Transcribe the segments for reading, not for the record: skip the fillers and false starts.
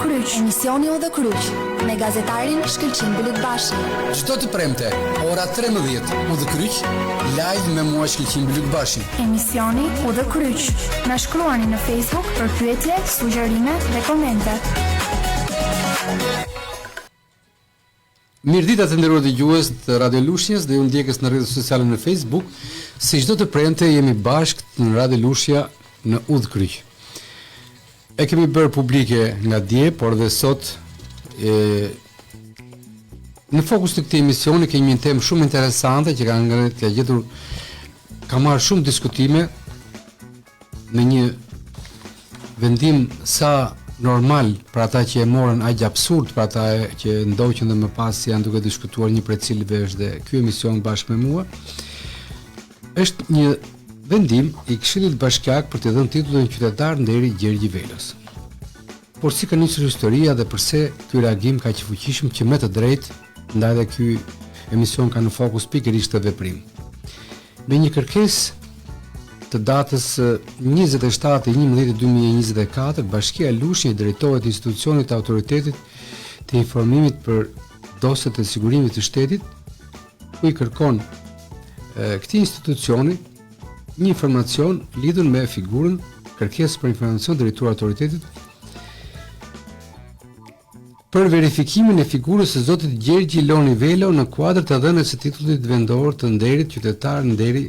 Udhëkryq. Emisioni Udhëkryq me gazetarin Shkëlqim Bylykbashi. Çdo të premte, ora 13, Udhëkryq, live me mua Shkëlqim Bylykbashi. Emisioni Udhëkryq. Na shkruani në Facebook për pyetje, sugjerime dhe komente. Mirëdita të nderuar dëgjues të Radio Lushnjës dhe ju ndjekës në rrjetet sociale në Facebook. Si çdo të premte jemi bashkë në Radio Lushnja në Udhëkryq. E kemi bërë publike nga dje, por dhe sot e në fokus të këtij emisioni kemi një temë shumë interesante që ka ngritur, ka gjetur ka marrë shumë diskutime në një vendim sa normal për ata që e morën aq absurd për ata që e ndoqën dhe më pas janë duke diskutuar një prej cilëve është dhe ky emision bashkë me mua është një vendim i Këshillit Bashkiak për t'i dhënë titullin qytetar nderi Gjergji Velos. Por si ka nisur historia dhe përse ky reagim kaq i fuqishëm që me të drejtë ndaj dhe ky emision ka në fokus pikërisht këtë veprim. Me një kërkesë të datës 27.11.2024, Bashkia Lushnjë i drejtohet institucionit të autoritetit të informimit për dosjet e sigurimit të shtetit, ku i kërkon këtij institucioni një informacion lidhur me figurën kërkesë për informacion drejtuar autoritetit për verifikimin e figurës së zotit Gjergji Loni Velo në kuadër të dhënies së titullit vendor të nderit qytetar nderi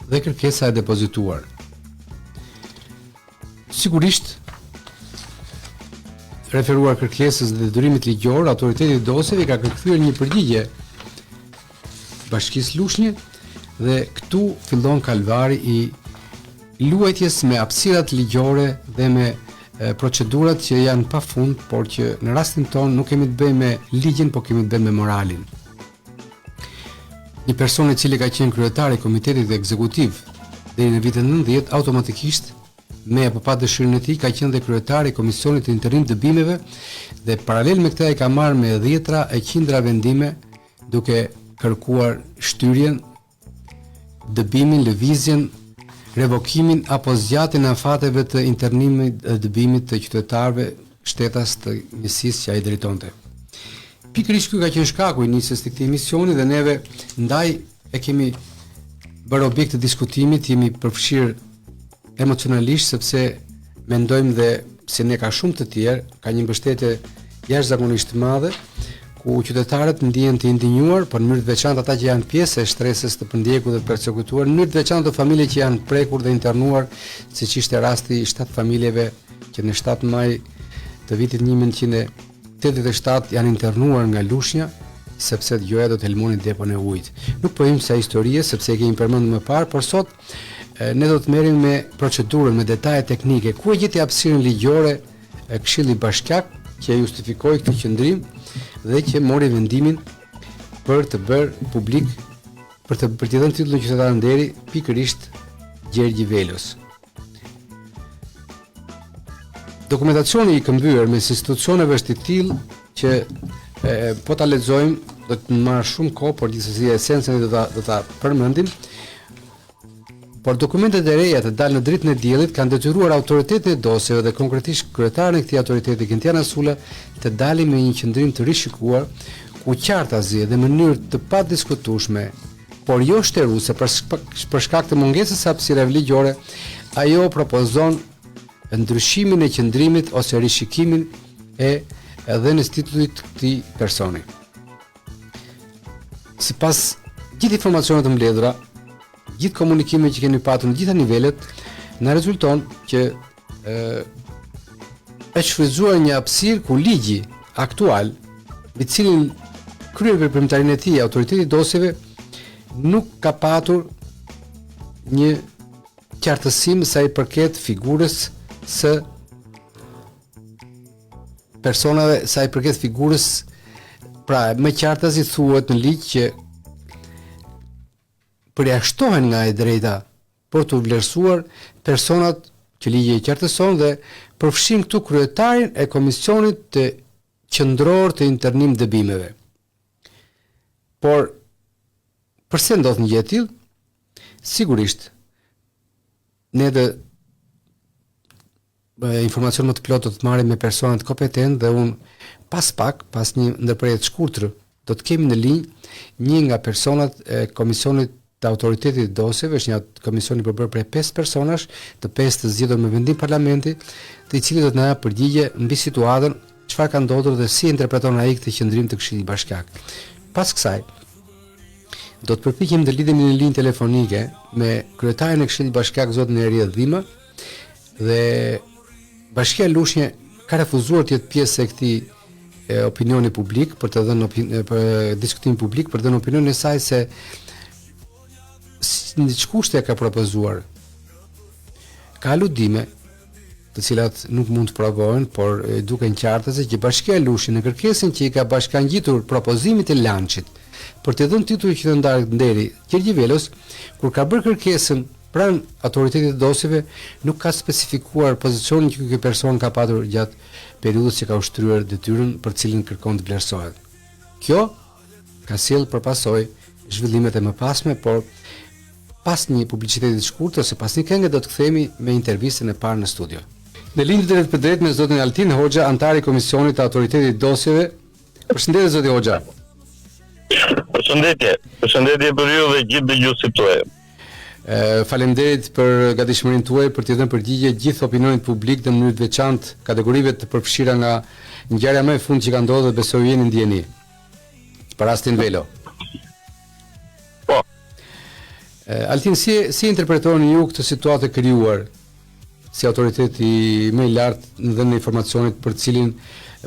dhe kërkesa e depozituar. Sigurisht, referuar kërkesës dhe detyrimit ligjor, autoriteti i dosjeve ka kthyer një përgjigje Bashkisë Lushnjë dhe këtu fillon kalvari i luajtjes me hapësirat ligjore dhe me procedurat që janë pa fund, por që në rastin tonë nuk kemi të bëjmë me ligjin, por kemi të bëjmë me moralin. Një person i cili ka qenë kryetar i komitetit ekzekutiv deri në vitet 90 automatikisht me apo pa dëshirën e tij ka qenë dhe kryetar i komisionit të internim dëbimeve dhe paralel me këtë ai ka marrë me dhjetra e qindra vendime duke kërkuar shtyrjen, dëbimin, lëvizjen, revokimin apo zgjatjen e afateve të internimit dhe dëbimit të qytetarëve shtetas të njësisë që ai drejtonte. Pikërisht ky ka qenë shkaku i nisjes të këtij emisioni dhe neve ndaj e kemi bërë objekt të diskutimit, jemi përfshirë emocionalisht sepse mendojmë dhe se ne ka shumë të tjerë, ka një mbështetje jashtëzakonisht të madhe ku qytetarët ndihen të indinjuar, por në mënyrë të veçantë ata që janë pjesë e shtresës të përndjekur dhe të persekutuar, në mënyrë të veçantë ato familje që janë prekur dhe internuar, siç ishte rasti i 7 familjeve që në 7 maj të vitit 1987 janë internuar nga Lushnja sepse gjoja do të helmonin depon e ujit. Nuk po hyjmë kësaj historie sepse e kemi përmendur më parë, por sot ne do të merremi me procedurën, me detaje teknike, ku e gjeti hapësirën ligjore e Këshilli Bashkiak që e justifikoi këtë qëndrim dhe që mori vendimin për të bërë publik për të për t'i dhënë titullin qytetar nderi pikërisht Gjergji Velos. Dokumentacioni i këmbyer mes institucioneve është i tillë që e, po ta lexojmë do të marrë shumë kohë, por gjithsesi esencën do ta do ta përmendim. Por dokumentet e reja të dalë në dritën e diellit kanë detyruar autoritetin e dosjeve dhe konkretisht kryetarin e këtij autoriteti Gentiana Sula të dalin me një qëndrim të rishikuar ku qartazi dhe në mënyrë të padiskutueshme por jo shteruese për, për shkak të mungesës së hapësirave ligjore, ajo propozon ndryshimin e qëndrimit ose rishikimin e dhënies titullit të këtij personi. Sipas gjithë informacioneve të mbledhura, gjithë komunikimet që kemi patur në gjitha nivelet, na rezulton që ë është shfrytëzuar një hapësirë ku ligji aktual, mbi të cilin kryen veprimtarinë e tij autoriteti i dosjeve nuk ka patur një qartësim sa i përket figurës së personave sa i përket figurës pra më qartazi thuhet në ligj që përjashtohen nga e drejta për t'u vlerësuar personat që ligji e qartëson dhe përfshin këtu kryetarin e Komisionit të Qendror të Internim Dëbimeve. Por përse ndodh një gjë e tillë? Sigurisht, ne të. Informacion më të plotë do të marrim me personat kompetentë dhe unë pas pak, pas një ndërprerje të shkurtër, do të kemi në linjë një nga personat e Komisionit të Autoritetit të Dosjeve, është një komision i përbërë prej 5 personash, të pesë të zgjedhur me vendim parlamenti, të i cili do të na japë përgjigje mbi situatën, çfarë ka ndodhur dhe si interpreton ai këtë qëndrim të Këshillit Bashkiak. Pas kësaj, do të përpiqem të lidhemi në linjë telefonike me kryetarin e Këshillit Bashkiak zotin Eriel Dhima dhe Bashkia Lushnje ka refuzuar të jetë pjesë e këtij opinioni publik për të dhënë opin, për diskutim publik për të dhënë opinionin e saj se në ç'kushte e ka propozuar. Ka aludime të cilat nuk mund të provohen, por duken qartë se që Bashkia Lushnjë në kërkesën që i ka bashkangjitur propozimit të LANÇ-it për të dhënë titull qytetar nderi Gjergji Velos, kur ka bërë kërkesën pranë Autoritetit të Dosjeve nuk ka specifikuar pozicionin që ky person ka patur gjatë periudhës që ka ushtryer detyrën për të cilën kërkon të vlerësohet. Kjo ka sjellë për pasojë zhvillimet e mëpasme, por pas një publiciteti të shkurtër ose pas një kënge do të kthehemi me intervistën e parë në studio. Në linjë të drejtpërdrejtë me zotin Altin Hoxha, anëtar i Komisionit të Autoritetit të Dosjeve. Përshëndetje zoti Hoxha. Përshëndetje, përshëndetje për ju dhe gjithë dëgjuesit tuaj. Faleminderit për gatishmërinë tuaj për t'i dhënë përgjigje gjithë opinionit publik në mënyrë të veçantë kategorive të përfshira nga ngjarja më e fundit që ka ndodhur dhe besoj ju jeni në dijeni për rastin Velo. Po. Altin, si si interpretoni ju këtë situatë të krijuar si autoriteti më i lartë në dhënien e informacionit për të cilin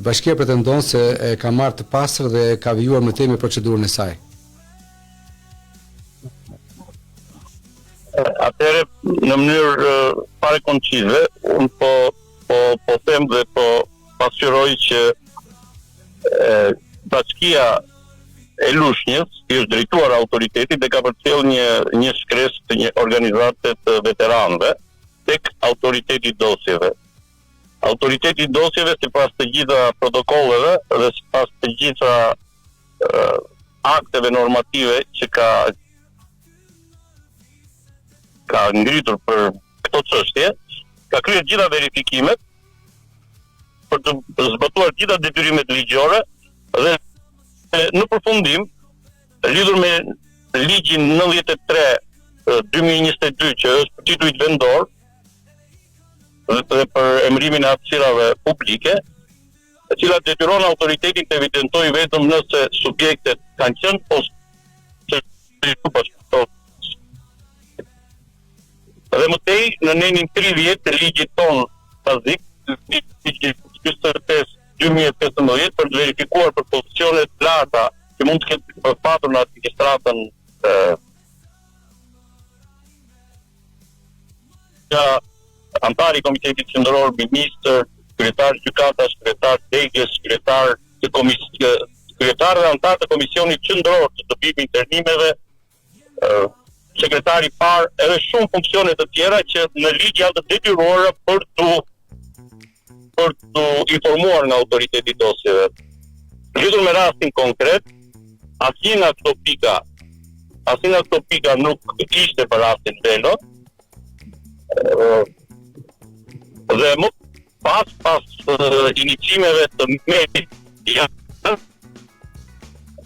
bashkia pretendon se e ka marrë të pastër dhe ka vijuar më tej me procedurën e saj? Atëherë në mënyrë fare koncize, unë po po po them dhe po pasqyroj që e, bashkia e Lushnjës i është drejtuar autoritetit dhe ka përcjellë një një shkresë të një organizate të veteranëve tek autoriteti i dosjeve. Autoriteti i dosjeve sipas të gjitha protokolleve dhe sipas të gjitha akteve normative që ka ka ngritur për këto çështje, ka kryer gjitha verifikimet për të zbatuar gjitha detyrimet ligjore dhe në përfundim lidhur me ligjin 93 2022 që është për titujt vendor dhe për emërimin e hapësirave publike, e cila detyron autoritetin të evidentojë vetëm nëse subjektet kanë qenë ose Dhe më tej, në nenin 30 të ligjit tonë bazik, ligjit 45 2015 për të verifikuar për pozicione të larta që mund të ketë patur në administratën nga anëtari i Komitetit Qendror, ministër, kryetar gjykatash, kryetar degës, kryetar të komis kryetar dhe anëtar të Komisionit Qendror të Dëbim Internimeve, sekretari i parë, edhe shumë funksione të tjera që në ligj janë të detyruara për t'u për t'u informuar nga autoriteti i dosjeve. Lidhur me rastin konkret, asnjë nga këto pika, asnjë nga këto pika nuk ishte për rastin Velo. Dhe më pas pas inicimeve të media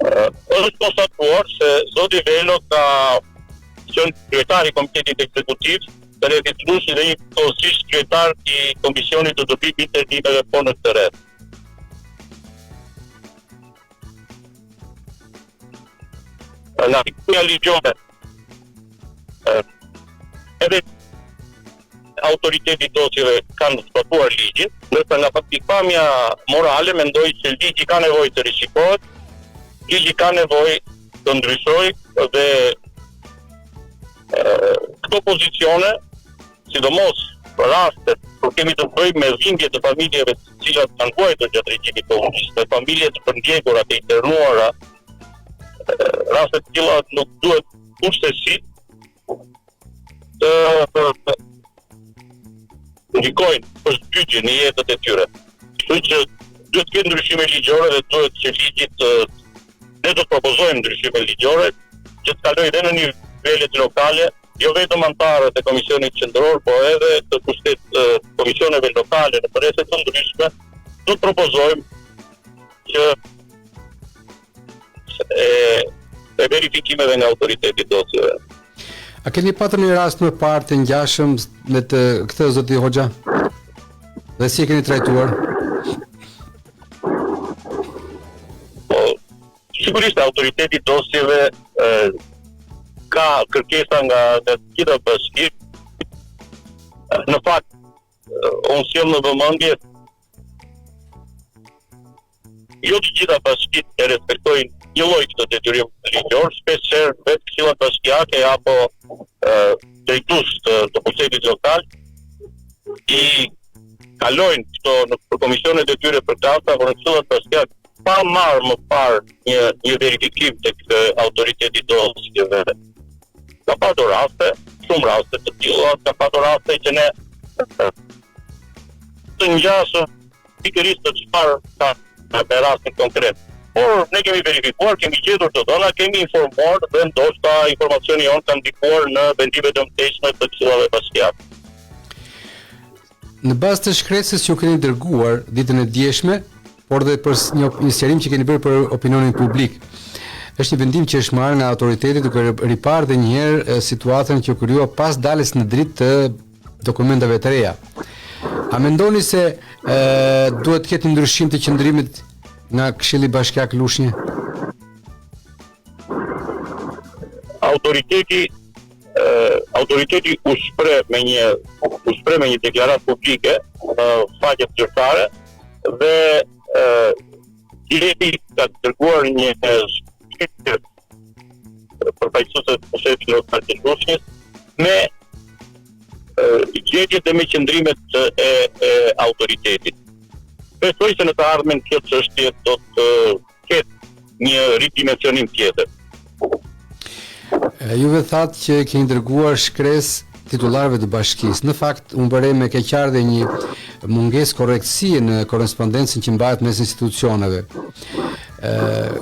është konstatuar se zoti Velo ka qenë kryetar i Komitetit Ekzekutiv të rrethit Lushnjë dhe njëkohësisht kryetar i Komisionit të Dëbim Internimeve po në këtë rreth. Nga pikëpamja ligjore, edhe autoriteti i dosjeve kanë zbatuar ligjin, ndërsa nga pikëpamja morale mendoj që ligji ka nevojë të rishikohet, ligji ka nevojë të ndryshojë dhe këto pozicione, sidomos për rastet kur kemi të bëjmë me dhimbje të familjeve të cilat kanë vuajtur gjatë regjimit komunist, me familje të përndjekura, të internuara, raste të tilla nuk duhet kurrsesi të ndikojnë për zbytje në jetët e tyre. Kështu që duhet të ketë ndryshime ligjore dhe duhet që ligji të ne do të propozojmë ndryshime ligjore që të kalojë edhe në nivelet lokale. jo vetëm anëtarët e Komisionit Qendror, po edhe të pushtet komisioneve lokale në rrethe të ndryshme, do të propozojmë që e, e verifikimeve nga autoriteti i dosjeve. A keni patur një rast më parë të ngjashëm me të këtë zoti Hoxha? Dhe si e keni trajtuar? Po, sigurisht autoriteti i dosjeve e, ka kërkesa nga nga të gjitha bashkitë. Në fakt, unë sjell në vëmendje Jo të gjitha bashkitë e respektojnë njëlloj këtë detyrim ligjor, shpesh herë vetë këshillat bashkiake apo drejtues të, të pushtetit lokal i kalojnë këto në për komisionet e tyre përkatëse apo në këshillat bashkiak pa marrë më parë një një verifikim tek autoriteti i dosjeve. Ka patur raste, shumë raste të tilla, ka patur raste që ne të ngjashëm pikërisht të çfarë ka me rastin konkret. Por ne kemi verifikuar, kemi gjetur të dhëna, kemi informuar dhe ndoshta informacioni jonë ka ndikuar në vendimet e mëtejshme të këshillave bashkiake. Në bazë të shkresës që ju keni dërguar ditën e djeshme, por dhe për një, një sqarim që keni bërë për opinionin publik. Është një vendim që është marrë nga autoriteti duke riparë dhe një herë situatën që u krijua pas daljes në dritë të dokumenteve të reja. A mendoni se e, duhet të ketë një ndryshim të qëndrimit nga Këshilli Bashkiak Lushnjë? Autoriteti e, autoriteti u shpreh me një u shpreh me një deklaratë publike në faqet zyrtare dhe e, dje ka dërguar një shkrim përfaqësuesve të pushtetit lokal të Lushnjës me gjetjet dhe me qëndrimet e, e autoritetit. Besoj se në të ardhmen kjo çështje do të ketë një ridimensionim tjetër. Juve thatë që keni dërguar shkresë titullarëve të bashkisë. Në fakt, unë vë re me keqardhje një mungesë korrektësie në korrespondencën që mbahet mes institucioneve.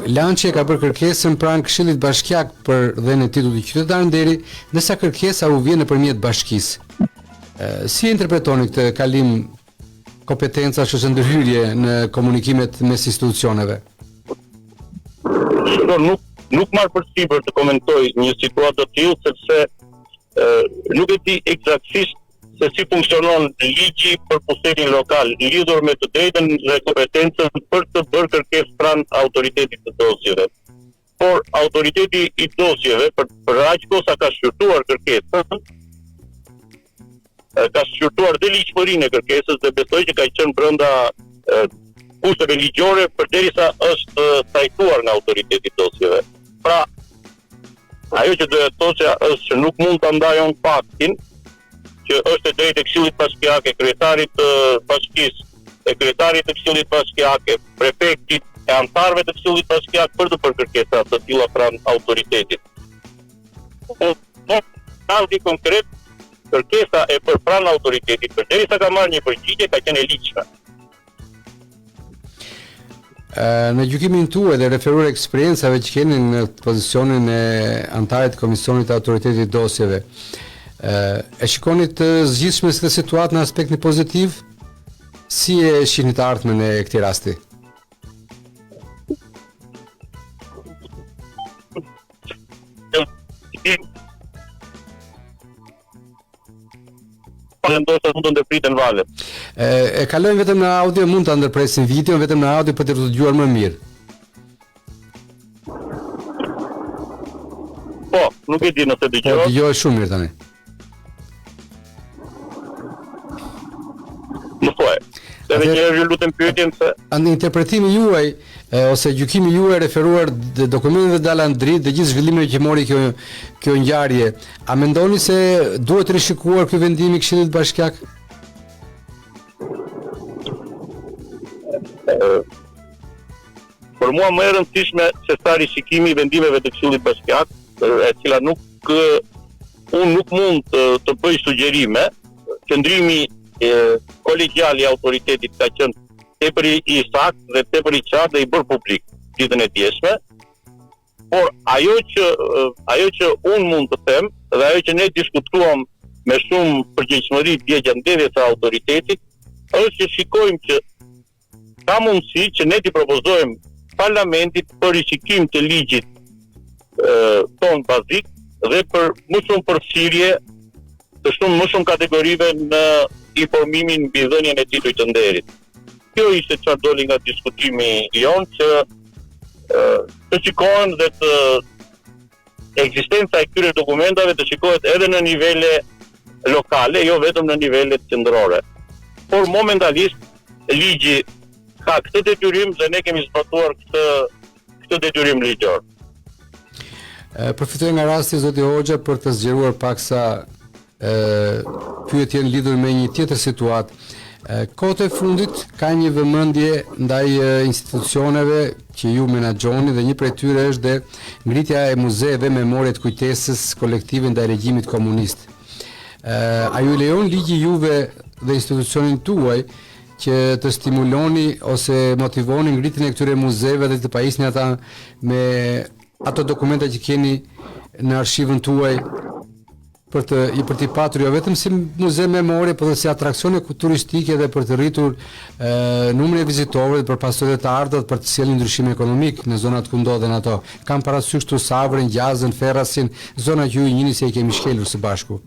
LANÇ-i e ka bërë kërkesën pranë Këshillit Bashkiak për dhënien e titullit qytetar nderi, ndërsa kërkesa u vjen nëpërmjet bashkisë. Si e interpretoni këtë kalim kompetencash ose ndërhyrje në komunikimet mes institucioneve? Shiko, nuk nuk marr përsipër të komentoj një situatë të tillë sepse e, nuk e di eksaktësisht se si funksionon ligji për pushtetin lokal lidhur me të drejtën dhe kompetencën për të bërë kërkesë pranë autoritetit të dosjeve. Por autoriteti i dosjeve për për aq kohë sa ka shqyrtuar kërkesën, ka shqyrtuar dhe ligjshmërinë e kërkesës dhe besoj që ka qenë brenda kushteve ligjore përderisa është trajtuar nga autoriteti i dosjeve. Pra, ajo që doja të thosha është që nuk mund ta ndaj unë faktin që është e drejtë e Këshillit Bashkiak, e kryetarit të bashkisë, e kryetarit të Këshillit Bashkiak, e prefektit, e anëtarëve të Këshillit Bashkiak për të bërë kërkesa të tilla pranë autoritetit. Unë në rastin konkret kërkesa e bërë pranë autoritetit, përderisa ka marrë një përgjigje, ka qenë e ligjshme. Në gjykimin tuaj dhe referuar eksperiencave që keni në pozicionin e anëtarit të Komisionit të Autoritetit të Dosjeve, e shikoni të zgjidhshme këtë situatë në aspektin pozitiv? Si e shihni të ardhmen e këtij rasti? Pa ndoshta mund të ndërpriten valët. E, e kalojmë vetëm në audio, mund ta ndërpresim videon vetëm në audio për të dëgjuar më mirë. Po, nuk e di nëse dëgjohet. Po, dëgjohet shumë mirë tani. Më thuaj. Edhe një herë ju lutem pyetjen se Në interpretimi juaj e, ose gjykimi juaj referuar dokumenteve të dala në dritë dhe gjithë zhvillimeve që mori kjo kjo ngjarje, a mendoni se duhet rishikuar ky vendim i Këshillit Bashkiak? Për mua më e rëndësishme se sa rishikimi i vendimeve të Këshillit Bashkiak, e cila nuk unë nuk mund të, të bëj sugjerime, qëndrimi kolegjial i autoritetit ka qenë tepër i saktë dhe tepër i qartë dhe i bërë publik ditën e djeshme. Por ajo që ajo që unë mund të them Dhe ajo që ne diskutuam me shumë përgjegjshmëri dje gjatë mbledhjes së autoritetit, është që shikojmë që ka mundësi që ne t'i propozojmë parlamentit për rishikim të ligjit tonë bazik dhe për më shumë përfshirje të shumë më shumë kategorive në informimin mbi dhënien e titujt të nderit. Kjo ishte çfarë doli nga diskutimi jonë që të shikohen dhe të ekzistenca e këtyre dokumentave të shikohet edhe në nivele lokale, jo vetëm në nivelet qendrore. Por momentalisht ligji ka këtë detyrim dhe ne kemi zbatuar këtë këtë detyrim ligjor. Përfitoj nga rasti zoti Hoxha për të zgjeruar paksa pyetjen lidhur me një tjetër situatë. Kohët e fundit ka një vëmendje ndaj institucioneve që ju menaxhoni dhe një prej tyre është dhe ngritja e muzeve memorie të kujtesës kolektive ndaj regjimit komunist. A ju lejon ligji juve dhe institucionin tuaj që të stimuloni ose motivoni ngritjen e këtyre muzeve dhe të pajisni ata me ato dokumenta që keni në arshivën tuaj për të i për t'i patur jo vetëm si muze memorie, por edhe si atraksione turistike dhe për të rritur e, numrin e vizitorëve dhe për pasojë të ardhurat për të sjellë ndryshim ekonomik në zonat ku ndodhen ato. Kam parasysh këtu Savrën, Gjazën, Ferrasin, zona që ju i njihni se i kemi shkelur së bashku.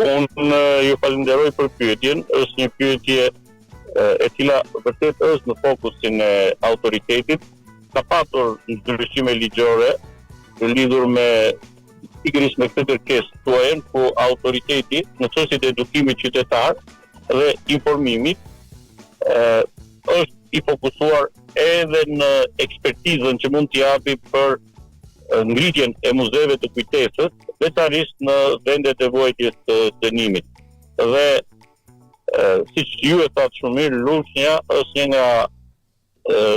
Unë ju falenderoj për pyetjen, është një pyetje e cila vërtet është në fokusin e autoritetit, ka patur ndryshime ligjore lidhur me pikërisht me këtë kërkesë tuajën ku autoriteti në çështjet e edukimit qytetar dhe informimit ë është i fokusuar edhe në ekspertizën që mund të japi për ngritjen e muzeve të kujtesës, veçanërisht në vendet e vuajtjes të dënimit. Dhe siç ju e thatë shumë mirë, Lushnja është një nga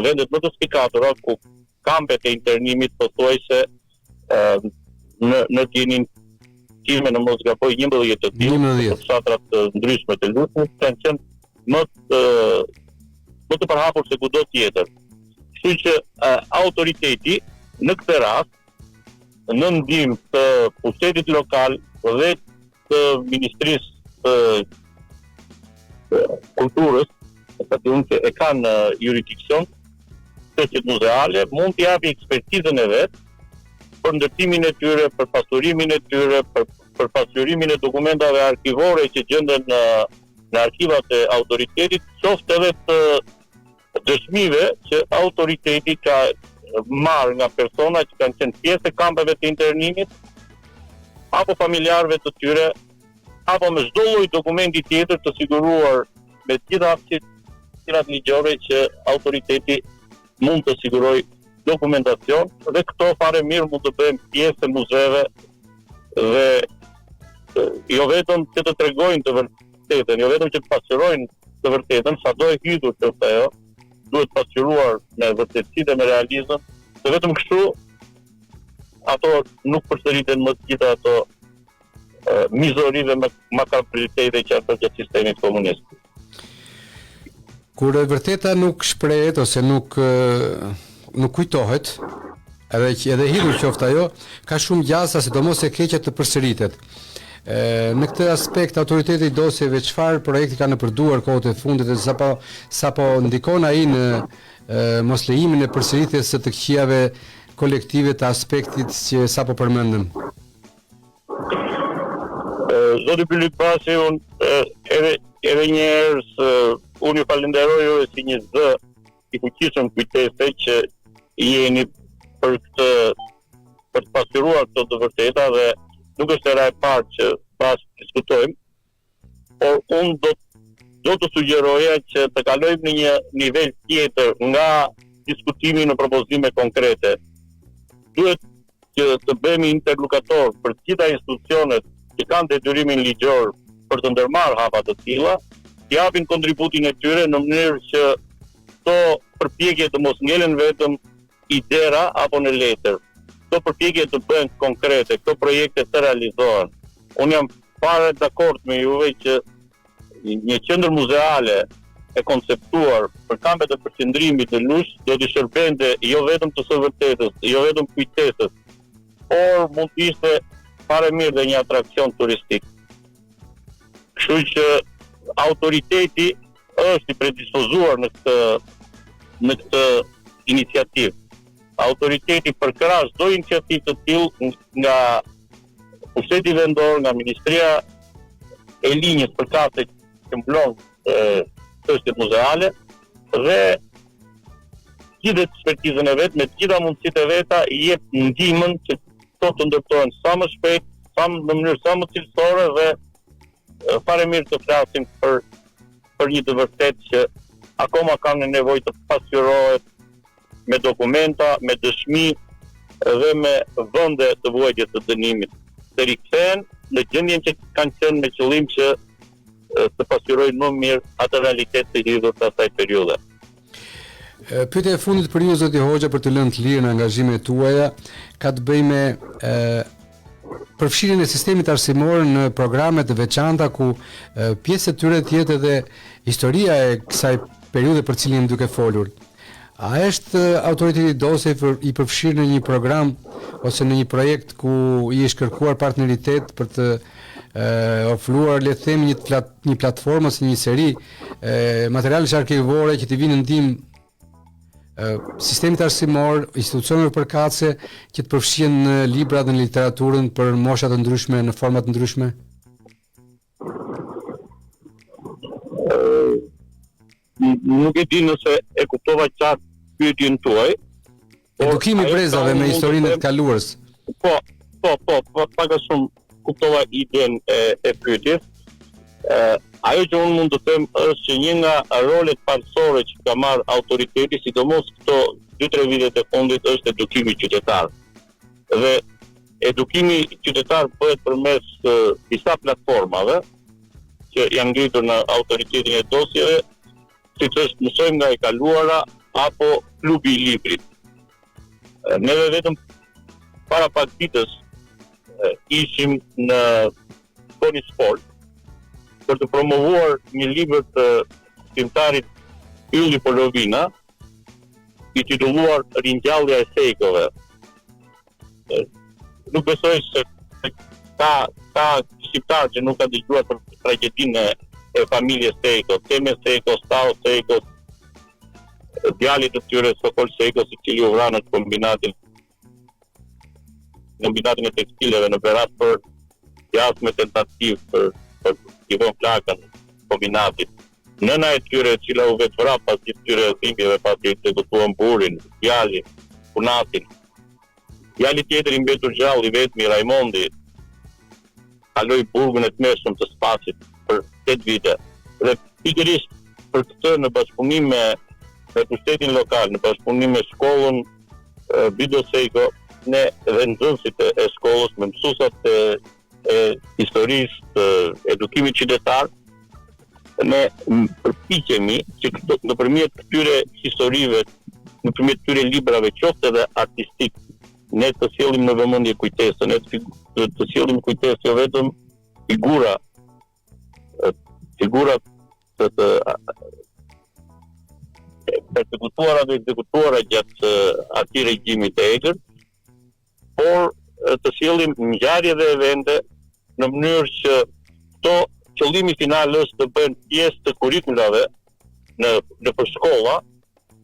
vendet më të spikatura ku kampet e internimit pothuajse në në dijeninë time në mos gaboj 11 të tillë, në fshatra të ndryshme të Lushnjës kanë qenë më të më të përhapur se kudo tjetër. Kështu që autoriteti në këtë rast në ndihmë të pushtetit lokal dhe të Ministrisë së Kulturës, e ta unë që e kanë në juridiksion, çështjet muzeale, mund të japi ekspertizën e vet për ndërtimin e tyre, për pasurimin e tyre, për për pasqyrimin e dokumentave arkivore që gjenden në në arkivat e autoritetit, qoftë edhe të dëshmive që autoriteti ka marrë nga persona që kanë qenë pjesë e kampeve të internimit apo familjarëve të tyre apo me çdo lloj dokumenti tjetër të siguruar me të gjitha hapësirat ligjore që autoriteti mund të sigurojë dokumentacion dhe këto fare mirë mund të bëhen pjesë e muzeve dhe jo vetëm që të tregojnë të vërtetën, jo vetëm që të pasqyrojnë të vërtetën, sado e hidhur që është ajo, duhet pasqyruar me vërtetësi dhe me realizëm, se vetëm kështu ato nuk përsëriten më të gjitha ato mizori dhe makabritete që janë bërë gjatë sistemit komunist. Kur e vërteta nuk shprehet ose nuk nuk kujtohet, edhe edhe hidhur qoftë ajo, ka shumë gjasa sidomos e keqja të përsëritet. E, në këtë aspekt autoriteti i dosjeve çfarë projekti ka nëpër duar kohët e fundit dhe sapo sapo ndikon ai në moslejimin e përsëritjes së të këqijave kolektive të aspektit që sapo përmendëm. Zoti Bylykbashi, unë edhe edhe një herë së unë ju falenderoj juve si një zë i fuqishëm kujtese që jeni për këtë për të pasqyruar këto të vërteta dhe nuk është hera e parë që bashkë diskutojmë, por unë do do të sugjeroja që të kalojmë në një nivel tjetër nga diskutimi në propozime konkrete. Duhet që të bëhemi interlokutor për të gjitha institucionet që kanë detyrimin ligjor për të ndërmarrë hapa të tilla, të japin kontributin e tyre në mënyrë që këto përpjekje të mos ngelen vetëm idera apo në letër. Këto përpjekje të bëhen konkrete, këto projekte të realizohen. Unë jam fare dakord me juve që një qendër muzeale e konceptuar për kampet e përqendrimit në Lushnjë do t'i shërbente jo vetëm të së vërtetës, jo vetëm kujtesës, por mund të ishte fare mirë dhe një atraksion turistik. Kështu që autoriteti është i predispozuar në këtë në këtë iniciativë. Autoriteti përkrah çdo iniciativë të tillë nga pushteti vendor, nga ministria e linjës përkatëse që mbulon çështjet muzeale dhe gjithë ekspertizën e vet me të gjitha mundësitë e veta i jep ndihmën që këto të ndërtohen sa më shpejt, sa më në mënyrë sa më cilësore dhe fare mirë të flasim për për një të vërtetë që akoma ka në nevojë të pasqyrohet me dokumenta, me dëshmi dhe me vende të vuajtjes së dënimit, të rikthehen në gjendjen që kanë qenë me qëllim që të pasqyrojnë më mirë atë realitet të hidhur të asaj periudhe. Pyetja e fundit për ju zoti Hoxha për të lënë të lirë në angazhimet tuaja ka të bëjë me ë përfshirjen e sistemit arsimor në programe të veçanta ku pjesë e tyre të jetë edhe historia e kësaj periudhe për cilën jemi duke folur. A është autoriteti i dosjeve i përfshirë në një program ose në një projekt ku i është kërkuar partneritet për të ofruar le të themi një plat, një platformë ose një seri materialesh arkivore që t'i vinë në ndihmë sistemit arsimor, institucioneve përkatëse që të përfshihen në libra dhe në literaturën për mosha të ndryshme në forma të ndryshme? Nuk e di nëse e kuptova qartë pyetjen tuaj. Edukimi i brezave me historinë e të kaluarës. Po, po, po, po, pak a shumë kuptova idenë e, e pyetjes. Ë, ajo që unë mund të them është që një nga rolet parësore që ka marrë autoriteti, sidomos këto 2-3 vitet e fundit, është edukimi qytetar. Dhe edukimi qytetar bëhet përmes disa platformave që janë ngritur në autoritetin e dosjeve, siç është mësojmë nga e kaluara apo klubi i librit. Neve vetëm para pak ditës ishim në Konispol për të promovuar një libër të shkrimtarit Ylli Polovina, i titulluar Ringjallja e Sejkove. Nuk besoj se ka ka shqiptar që nuk ka dëgjuar për tragjedinë e, e familjes Sejko, Teme Sejko, Stao Sejko, djalit të tyre Sokol Sejko, i cili u vra në kombinatin kombinatin e tekstileve në Berat për gjasme tentativë për për t'i vënë flakën kombinatit. Nëna e tyre e cila u vetvra pas gjithë këtyre dhimbjeve pasi ekzekutuan burrin, djalin, kunatin. Djali tjetër i mbetur gjallë i vetmi Rajmondi kaloi burgun e tmerrshëm të Spaçit për 8 vite. Dhe pikërisht për këtë në bashkëpunim me me pushtetin lokal, në bashkëpunim me shkollën Bido Sejko, ne dhe nxënësit e shkollës, me mësuesat e e historisë të edukimit qytetar, ne përpiqemi që këto, nëpërmjet këtyre historive, nëpërmjet këtyre librave, qoftë edhe artistik, ne të sjellim në vëmendje kujtesën, ne të, të, të sjellim kujtesë jo vetëm figura figura të, të persekutuara dhe ekzekutuara gjatë atij regjimi të egër, por të sjellim ngjarje dhe evente në mënyrë që këto qëllimi final është të bëhen pjesë të kurrikulave në nëpër shkolla,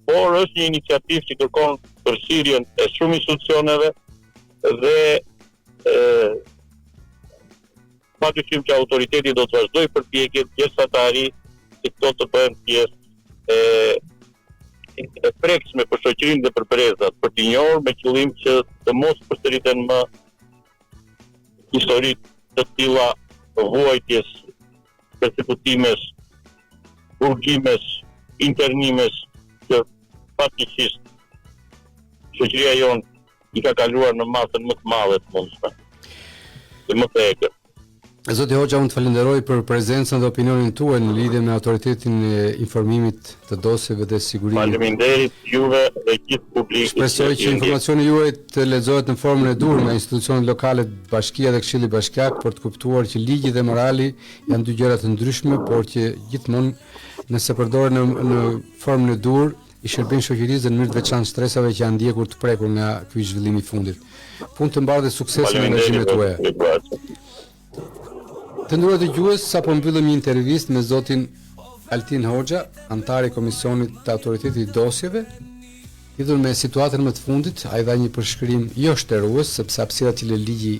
por është një iniciativë që kërkon përfshirjen e shumë institucioneve dhe e, Pa dyshim që autoriteti do të vazhdojë përpjekjet gjersa të arrijë që këto të bëhen pjesë e e prekshme për shoqërinë dhe për brezat, për t'i njohur me qëllim që të mos përsëriten më histori të tilla vuajtjes, persekutimesh, burgimesh, internimesh që fatkeqësisht shoqëria jonë i ka kaluar në masën më të madhe të mundshme. Dhe më të egër. Zoti Hoxha, unë të falenderoj për prezencën dhe opinionin tuaj në lidhje me autoritetin e informimit të dosjeve dhe sigurimit. Faleminderit juve dhe gjithë publikut. Shpresoj që informacioni juaj të lexohet në formën e duhur nga institucionet lokale, bashkia dhe këshilli bashkiak për të kuptuar që ligji dhe morali janë dy gjëra të ndryshme, por që gjithmonë nëse përdoren në në formën e duhur, i shërbejnë shoqërisë dhe në mënyrë të veçantë shtresave që janë ndjekur të prekur nga ky zhvillim i fundit. Punë të mbarë dhe suksese në angazhimet tuaja. Të nderuar dëgjues, sapo mbyllëm një intervistë me zotin Altin Hoxha, anëtar i Komisionit të Autoritetit të Dosjeve, lidhur me situatën më të fundit, ai dha një përshkrim jo shterues, sepse hapësirat që lë ligji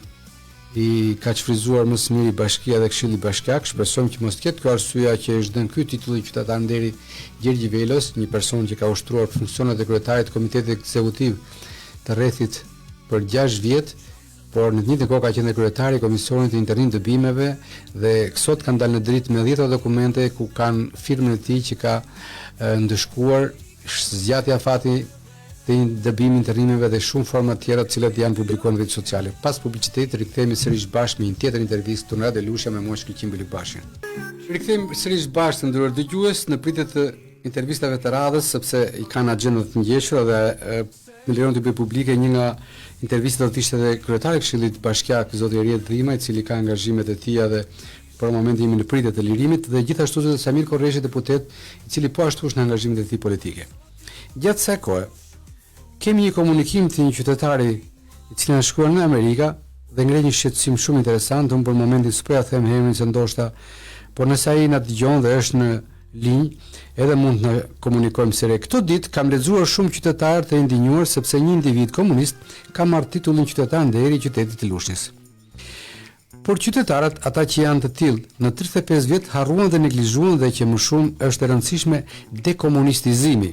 i ka shfrytëzuar më së miri bashkia dhe këshilli bashkiak, shpresojmë që mos të jetë kjo arsyeja që është dhënë ky titull i qytetar nderi Gjergji Velos, një person që ka ushtruar funksionet e kryetarit të Komitetit Ekzekutiv të rrethit për 6 vjet, por në të njëjtën kohë ka qenë dhe kryetari i Komisionit të Internim Dëbimeve dhe sot kanë dalë në dritë me dhjetëra dokumente ku kanë firmën e tij që ka ndëshkuar zgjatje afati të një dëbimi internimeve dhe shumë forma të tjera të cilat janë publikuar në rrjetet sociale. Pas publicitetit rikthehemi sërish bashkë me një tjetër intervistë këtu në Radio Lushnja me mua Shkëlqim Bylykbashin. Rikthehemi sërish bashkë të nderuar dëgjues në pritje të intervistave të radhës sepse i kanë agjendat të ngjeshura dhe më lejoni të bëj publike një nga intervistat do të ishte edhe kryetari i Këshillit Bashkiak zoti Eriet Dhima i cili ka angazhimet e tija dhe për momentin jemi në pritje të lirimit dhe gjithashtu zoti Samir Korreshi deputet i cili po ashtu është në angazhimet e tij politike. Gjatë kësaj kohe, kemi një komunikim të një qytetari i cili na shkruan nga Amerika dhe ngre një shqetësim shumë interesant, unë për momentin s'po ja them emrin se ndoshta, por nëse ai na dëgjon dhe është në linjë, edhe mund të na komunikojmë sërish. Këto ditë kam lexuar shumë qytetarë të indinjuar sepse një individ komunist ka marrë titullin qytetar nderi i qytetit të Lushnjës. Por qytetarët, ata që janë të tillë, në 35 vjet harruan dhe neglizhuan dhe që më shumë është e rëndësishme dekomunistizimi.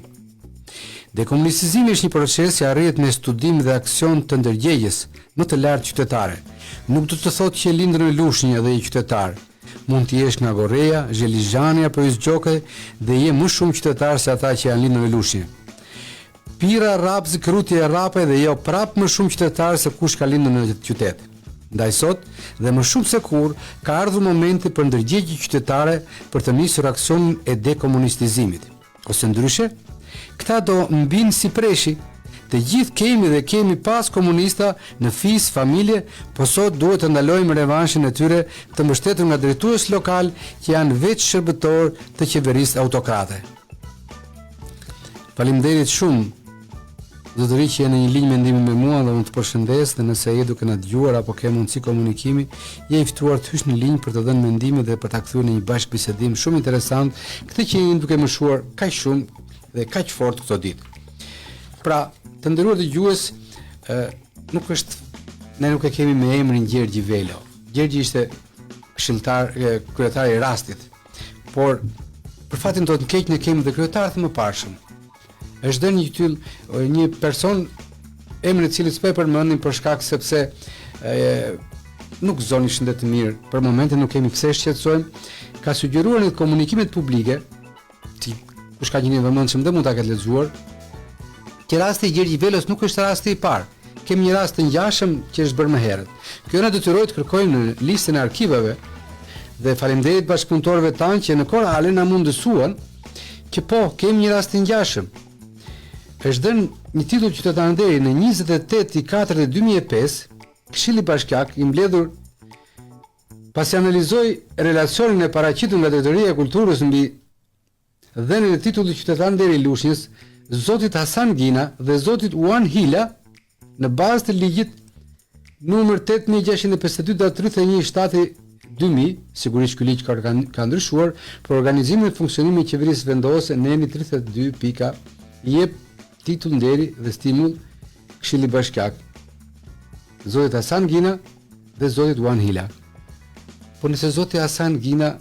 Dekomunistizimi është një proces që arrihet me studim dhe aksion të ndërgjegjes më të lartë qytetare. Nuk do të thotë që lindur në Lushnjë dhe je qytetar. Mund të jesh nga Gorreja, Zhelizhani apo Izgjokaj dhe je më shumë qytetar se ata që janë lindur në Lushnjë. Pirra, Rrapëz, Krutje e Rrapaj dhe je prapë më shumë qytetar se kush ka lindur në qytet. Ndaj sot, dhe më shumë se kurrë, ka ardhur momenti për ndërgjegje qytetare për të nisur aksionin e dekomunistizimit. Ose ndryshe, këta do mbijnë si preshi. Të gjithë kemi dhe kemi pas komunista në fis, familje, po sot duhet të ndalojmë revanshin e tyre të mbështetur nga drejtues lokalë që janë veç shërbëtorë të qeverisë autokrate. Faleminderit shumë zotëri që je në një linjë mendimi me mua dhe unë të përshëndes dhe nëse je duke na dëgjuar apo ke mundësi komunikimi, je i ftuar të hysh në linjë për të dhënë mendime dhe për ta kthyer në një bashkëbisedim shumë interesant këtë që jeni duke mëshuar kaq shumë dhe kaq fort këto ditë. Pra, të nderuar dëgjues, ë nuk është ne nuk e kemi me emrin Gjergji Velo. Gjergji ishte këshilltar kryetar i rastit. Por për fatin tonë të keq ne kemi dhe kryetarë të mëparshëm. Është dhënë një titull një person emrin e të cilit s'po e përmendim për shkak sepse e, nuk gëzon një shëndet të mirë. Për momentin nuk kemi pse shqetësojmë. Ka sugjeruar në komunikimet publike ti kush ka qenë i vëmendshëm dhe mund ta ketë lexuar, që rasti i Gjergj Velos nuk është rasti i parë. Kemi një rast të ngjashëm që është bërë më herët. Kjo na detyroi të kërkojmë në listën e arkivave dhe faleminderit bashkëpunëtorëve tanë që në kohë reale na mundësuan që po, kemi një rast të ngjashëm. Është dhënë një titull qytetar nderi në 28 i 4 2005, Këshilli Bashkiak i mbledhur Pasi analizoi relacionin e paraqitur nga Drejtoria e Kulturës mbi dhënien e titullit Qytetar Nderi i Lushnjës, zotit Hasan Gina dhe zotit Uan Hila, në bazë të ligjit numër 8652 datë 31 shtati 2000, sigurisht ky ligj ka, ka ndryshuar, për organizimin dhe funksionimin e qeverisë vendore neni 32 pika i jep titull nderi dhe stimull Këshilli Bashkiak zotit Hasan Gina dhe zotit Uan Hila. Po nëse zoti Hasan Gina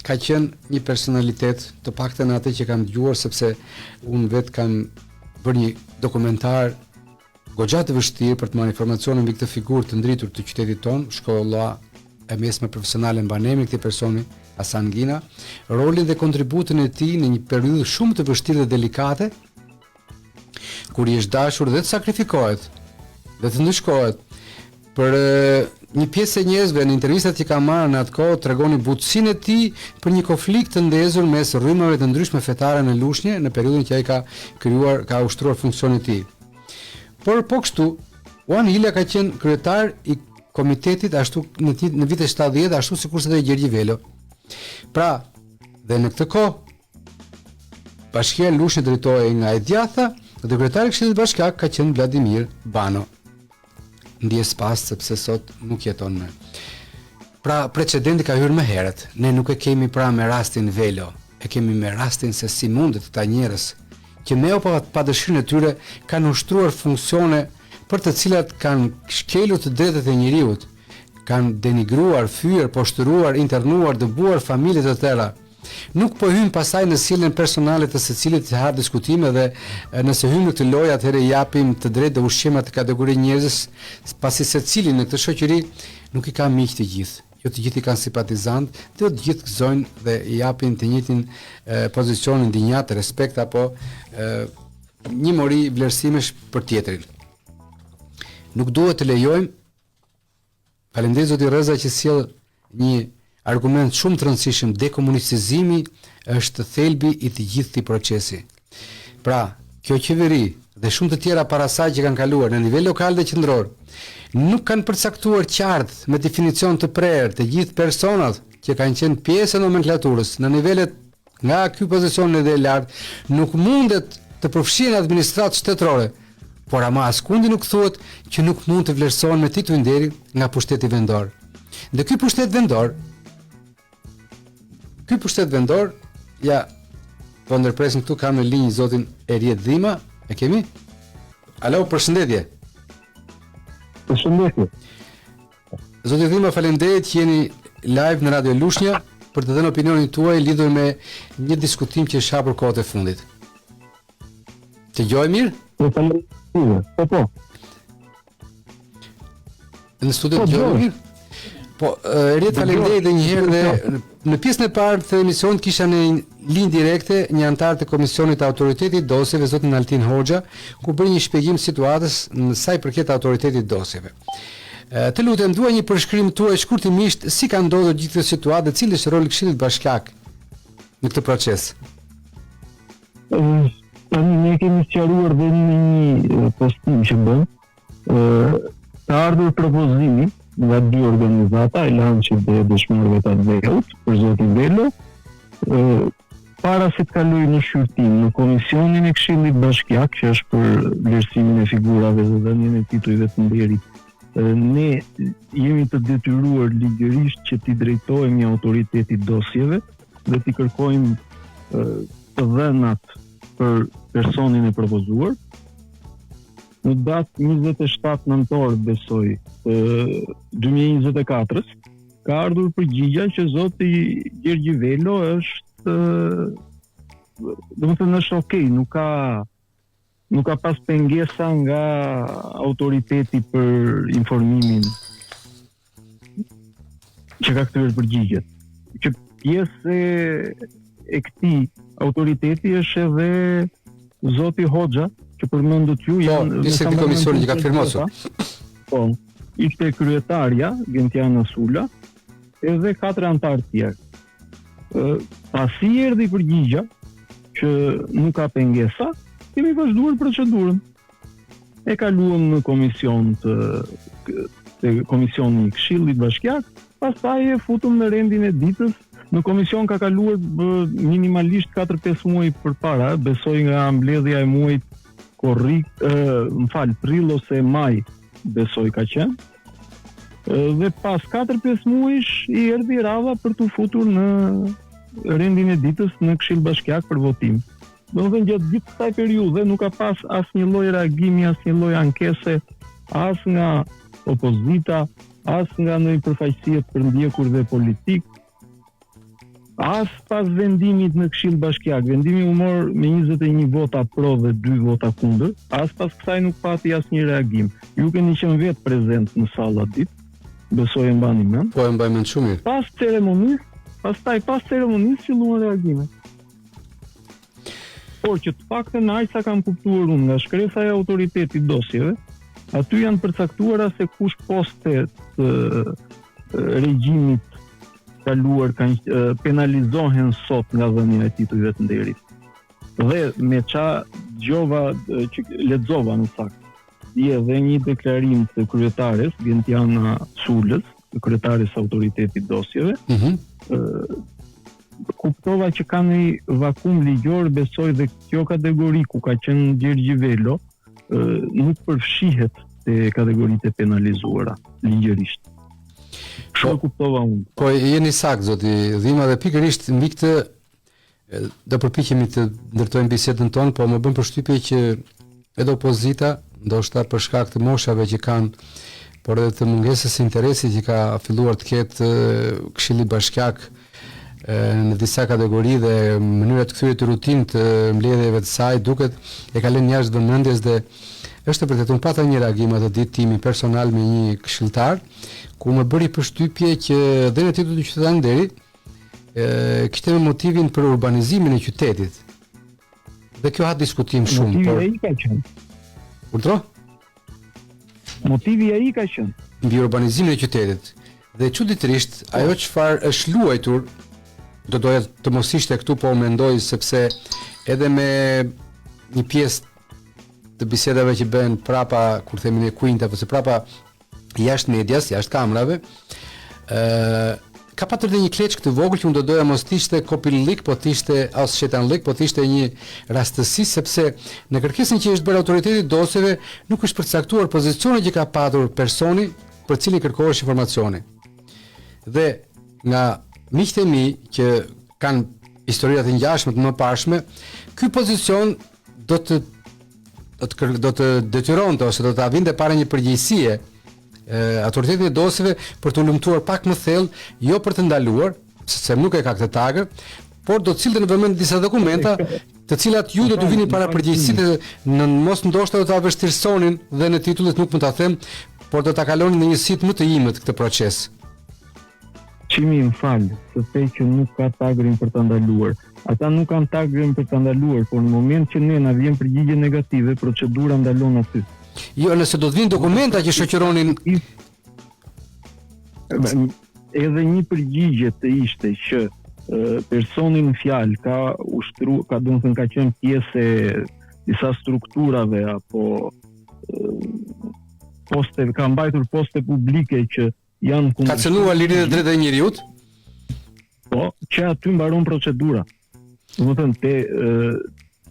ka qenë një personalitet, të paktën atë që kam dëgjuar sepse unë vetë kam bërë një dokumentar goxha të vështirë për të marrë informacione mbi këtë figurë të ndritur të qytetit tonë, shkolla e mesme profesionale mban emrin e këtij personi, Hasan Gina, rolin dhe kontributin e tij në një periudhë shumë të vështirë dhe delikate, kur i është dashur dhe të sakrifikohet dhe të ndëshkohet për një pjesë e njerëzve në intervistat që ka marrë në atë kohë tregonin butësinë e tij për një konflikt të ndezur mes rrymave të ndryshme fetare në Lushnje në periudhën që ai ka krijuar ka ushtruar funksionin e tij. Por po kështu, Uan Hila ka qenë kryetar i komitetit ashtu në në vitet 70 ashtu sikurse edhe Gjergji Velo. Pra, dhe në këtë kohë. Bashkia Lushnjë drejtohej nga e djathta dhe kryetari i Këshillit Bashkiak ka qenë Vladimir Bano. Ndjesë pastë sepse sot nuk jeton më. Pra precedenti ka hyrë më herët. Ne nuk e kemi pra me rastin Velo, e kemi me rastin se si mundet këta njerëz që me apo pa dëshirën e tyre kanë ushtruar funksione për të cilat kanë shkelur të drejtat e njeriut, kanë denigruar, fyer, poshtëruar, internuar, dëbuar familje të tëra. Nuk po hyjmë pastaj në sjelljen personale të secilit të hap diskutime dhe nëse hyjmë në këtë lojë atëherë i japim të drejtë dhe ushqejmë atë kategori njerëzish pasi secili në këtë shoqëri nuk i ka miq të gjithë, jo të gjithë i kanë simpatizantë dhe jo të gjithë gëzojnë dhe i japin të njëjtin pozicion, indinjatë, respekt apo një mori vlerësimesh për tjetrin. Nuk duhet të lejojmë Faleminderit zoti Rreza që sjell një argument shumë të rëndësishëm, dekomunistizimi është thelbi i të gjithë këtij procesi. Pra, kjo qeveri dhe shumë të tjera para saj që kanë kaluar në nivel lokal dhe qendror, nuk kanë përcaktuar qartë me definicion të prerë të gjithë personat që kanë qenë pjesë e nomenklaturës në nivelet Nga ky pozicion e deri lart nuk mundet të përfshihen në administratë shtetërore, por ama askundi nuk thuhet që nuk mund të vlerësohen me tituj nderi nga pushteti vendor. Dhe ky pushtet vendor, ky pushtet vendor, ja, po ndërpresim këtu, kam në linjë zotin Eriet Dhima, e kemi? Alo, përshëndetje. Përshëndetje. Zoti Dhima, faleminderit që jeni live në Radio Lushnja për të dhënë opinionin tuaj lidhur me një diskutim që është hapur kohët e fundit. Të dëgjoj mirë? Po, po, po. Në studio po, dëgjoj mirë? Po, Eriet, faleminderit edhe një herë dhe në pjesën e parë të emisionit kisha në linjë direkte një anëtar të Komisionit të Autoritetit të Dosjeve, zotin Altin Hoxha, ku bëri një shpjegim situatës në sa i përket Autoritetit të Dosjeve. Të lutem, dua një përshkrim tuaj shkurtimisht si ka ndodhur gjithë kjo situatë dhe cili është roli i Këshillit Bashkiak në këtë proces. Tani ne kemi sqaruar dhe në një postim që bëmë, Ka ardhur propozimi nga dy organizata, e LANÇ-it dhe Dëshmorëve të Atdheut, për zotin Velo, para se të kalojë në shqyrtim në komisionin e Këshillit Bashkiak, që është për vlerësimin e figurave dhe dhënien e titujve të nderit, ne jemi të detyruar ligjërisht që t'i drejtohemi autoritetit dosjeve dhe t'i kërkojmë të dhënat për personin e propozuar. Në datë 27 nëntor, besoj, të 2024-ës, ka ardhur përgjigja që zoti Gjergji Velo është domethënë është okay, nuk ka nuk ka pas pengesa nga autoriteti për informimin që ka kthyer përgjigjet. Që pjesë e, e këtij autoriteti është edhe zoti Hoxha, që përmendët ju, po, janë pjesë e këtij komisioni që ka firmosur. Po, ishte kryetarja Gentiana Sula, edhe katër anëtarë të tjerë. Ë, pasi erdhi përgjigja që nuk ka pengesa, kemi vazhduar procedurën. E kaluam në komision të te komisioni i Këshillit Bashkiak, pastaj e futëm në rendin e ditës. Në komision ka kaluar minimalisht 4-5 muaj përpara, besoj nga mbledhja e muajit korrik, më fal, prill ose maj, besoj ka qenë. Dhe pas 4-5 muajsh i erdhi radha për t'u futur në rendin e ditës në Këshill Bashkiak për votim. Domethënë gjatë gjithë kësaj periudhe nuk ka pas asnjë lloj reagimi, asnjë lloj ankese, as nga opozita, as nga ndonjë përfaqësi e të përndjekurve politikë, as pas vendimit në Këshill Bashkiak. Vendimi u mor me 21 vota pro dhe 2 vota kundër, as pas kësaj nuk pati asnjë reagim. Ju keni qenë vetë prezent në sallë atë ditë, besoj e mbani mend. Po e mbaj mend shumë mirë. Pas ceremonisë, pastaj pas ceremonisë filluan reagimet. Por që të paktën aq sa kam kuptuar unë nga shkresa e autoritetit dosjeve, aty janë përcaktuara se kush poste të regjimit kaluar kanë penalizohen sot nga dhënia e titujve të nderit. Dhe me ça dëgjova që lexova në fakt, dje dhe një deklarim të kryetares Gentiana Sulës, të kryetares së autoritetit dosjeve, mm -hmm. ku kuptova që ka një vakum ligjor, besoj dhe kjo kategori ku ka qenë Gjergji Velo, nuk përfshihet te kategoritë e penalizuara ligjërisht. Kështu po, e kuptova unë. Po jeni saktë zoti Dhima dhe pikërisht mbi këtë do përpiqemi të ndërtojmë bisedën tonë, po më bën përshtypje që edhe opozita, ndoshta për shkak të moshave që kanë, por edhe të mungesës së interesit që ka filluar të ketë Këshilli Bashkiak në disa kategori dhe mënyra të kthyerit rutinë të mbledhjeve të saj duket e ka lënë jashtë vëmendjes dhe është e vërtetë unë pata një reagim atë ditë timi personal me një këshilltar ku më bëri përshtypje që dhe në titull të qytetar nderi e kishte me motivin për urbanizimin e qytetit. Dhe kjo ha diskutim shumë, Motivi por ai ka qenë. Urdhro? Motivi ai ka qenë. Mbi urbanizimin e qytetit. Dhe çuditërisht, ajo çfarë është luajtur, do doja të mos ishte këtu, po mendoj sepse edhe me një pjesë të bisedave që bëhen prapa, kur themi ne kuinta, ose prapa jashtë medias, jashtë kamerave, ë ka patur dhe një kleçkë të vogël që unë do doja mos të ishte kopillik, po të ishte as shejtanllik, po të ishte një rastësi sepse në kërkesën që i është bërë autoritetit dosjeve nuk është përcaktuar pozicioni që ka patur personi për cilin kërkohesh informacioni. Dhe nga miqtë e mi që kanë historia të ngjashme të mëparshme, ky pozicion do të do të do të detyronte ose do ta vinte para një përgjegjësie autoritetin e dosjeve për të hulumtuar pak më thellë, jo për të ndaluar, sepse nuk e ka këtë tagër, por do të sillte në vëmendje disa dokumenta, të cilat ju do t'ju vinin para përgjegjësisë në mos ndoshta do ta vështirësonin dhe në titullit nuk mund ta them, por do ta kalonin në një sitë më të imët këtë proces. Çimi më fal, se the që nuk ka tagrin për ta ndaluar. Ata nuk kanë tagrin për ta ndaluar, por në moment që ne na vjen përgjigje negative, procedura ndalon aty. Jo, nëse do të vinë dokumenta që shoqëronin edhe një përgjigje të ishte që personi në fjalë ka ushtru, ka domethënë ka qenë pjesë e disa strukturave apo poste, ka mbajtur poste publike që janë kundër. Ka cënuar lirinë dhe drejtat e njeriut? Po, që aty mbaron procedura. Domethënë te